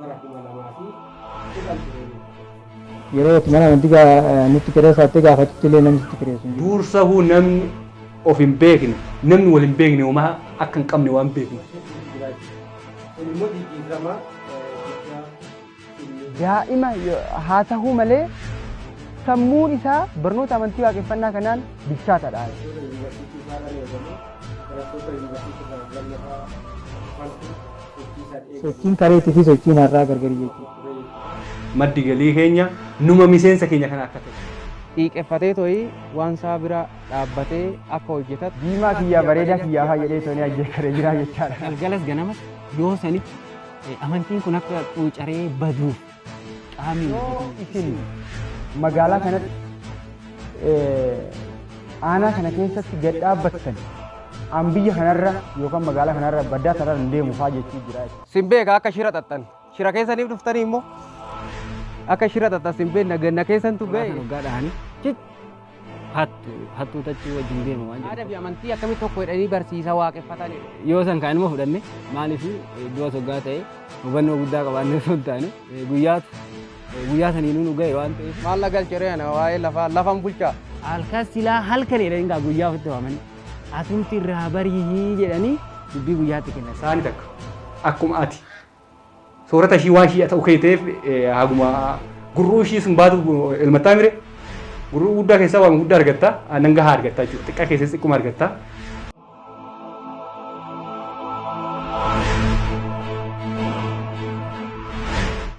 Bara 2010 ture jechuudha. Yeroo itti mana amantii nutti kireessaatti gaafatutti illee namni sitti kireessu hin jiru. Dursahuu namni of hin beekne, namni wal hin beekne homaa akka hin qabne waan beeknu. Kun immoo jijjiirama guddaa inni Daa'ima haa ta'uu malee sammuun isaa barnoota amantii waaqeffannaa kanaan bilchaataadha. Barattoota yuunivarsiitii irraa eegamu, barattoota yuunivarsiitii irraa lammaffaa dhufantu sochii isaan eegalu. Sochiin kareetii fi sochiin har'aa gargari jechuudha. Maddi galii keenya numa miseensa keenya kana akka ta'e. Xiiqeffatee to'ii waan isaa bira dhaabbatee akka hojjetatu. Diimaa kiyyaa bareedaa kiyyaa faa jedhee toonii ajjeekaree jira jechaadha. Galgalas ganamas yoo sanitti amantiin kun akka quucaree baduuf qaamni Yoo isin magaalaa kanatti aanaa kana keessatti gad dhaabbattan an biyya kanarra yookaan magaalaa kanarra baddaa tanarra hin deemu faa jechuu jira. Sin beeka akka shira xaxxan. Shira keessaniif dhuftanii immoo akka shira xaxxan sin beekna ganna keessantu ga'e. Waggaa dhahanii cit hattu hattuu tachuu wajjin deema waan jedhu. Aadaa fi amantii akkamitti tokko jedhanii barsiisa waaqeffatan. Yoo san kaan immoo fudhanne maaliif du'a soggaa ta'e hubannoo guddaa qabaannee osoo hin taane guyyaatu guyyaa saniinuu nu ga'e waan ta'eef. Maal na galchere ana waa'ee lafaa lafan bulchaa. Halkan silaa halkan jedhanii gaa guyyaa ofitti waamanii atumti irraa barii jedhanii dubbii guyyaatti kennan. Saani takka akkuma ati soorata ishii waan ishii ta'u keeteef haguma gurruu ishii sun baatu ilmattaa mire gurruu guddaa keessaa waan guddaa argatta, aannan gahaa argatta jechuudha, xiqqaa keessas xiqquma argatta.